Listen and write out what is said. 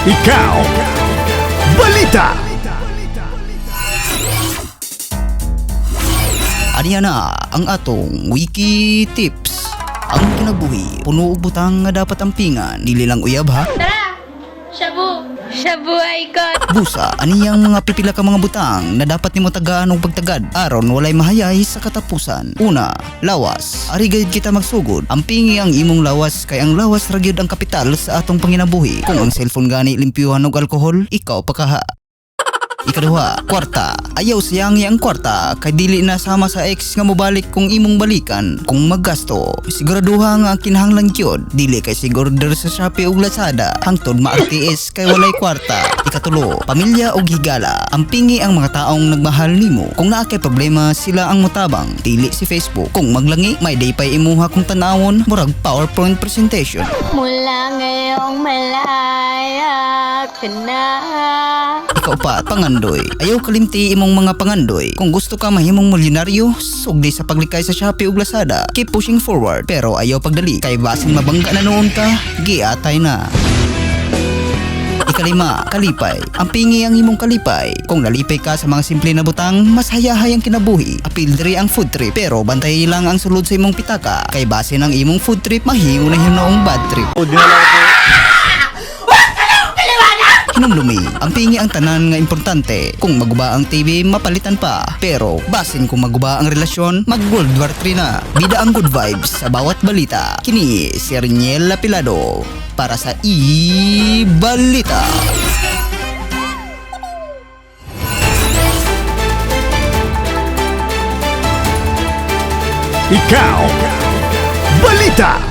Ikaw, Balita! Aniya na ang atong Wiki Tips. Ang kinabuhi, puno og butang nga dapat ampingan, dili lang uyab ha. Tara! Shabu! Shabu icon! Busa, aniyang mga pipila ka mga butang na dapat nimo tagaan og pagtagad aron walay mahayay sa katapusan. Una, lawas. Ari gayud kita magsugod. Ampingi ang imong lawas kay ang lawas ra gyud ang kapital sa atong panginabuhi. Kung ang cellphone gani limpyuhan og alkohol, ikaw pa kaha. Ikaduha, kwarta. Ayaw siyangi ang kwarta kay dili na sama sa ex nga mobalik kung imong balikan. Kung maggasto, siguraduha nga ang kinahanglan gyud. Dili kay sigurder sa Shopee ug Lazada hangtod ma-RTS kay walay kwarta. Ikatulo, pamilya ug higala. Ampingi ang mga taong nagmahal nimo. Kung naa kay problema, sila ang motabang. Dili si Facebook. Kung maglangi, may day pay imuha kung tanawon, murag PowerPoint presentation. Mula ngayong malaya ka na. Ikaw pa, pangandoy. Ayaw kalimti imong mga pangandoy. Kung gusto ka mahimong milyonaryo, sugdi sa paglikay sa Shopee ug Lazada. Keep pushing forward, pero ayaw pagdali. Kay basin mabangga na noon ka, giatay na. Ikalima, kalipay. Ang pingi ang imong kalipay. Kung nalipay ka sa mga simple na butang, mas hayahay ang kinabuhi. Apil diri ang food trip, pero bantay lang ang sulod sa imong pitaka. Kay base ng imong food trip, mahimo na hinoong bad trip. Hinumlumi, ang pingi ang tanan nga importante. Kung maguba ang TV, mapalitan pa. Pero basin kung maguba ang relasyon, mag World War III na. Bida ang good vibes sa bawat balita. Kini si Reniel Lapilado para sa E-Balita. Ikaw, Balita!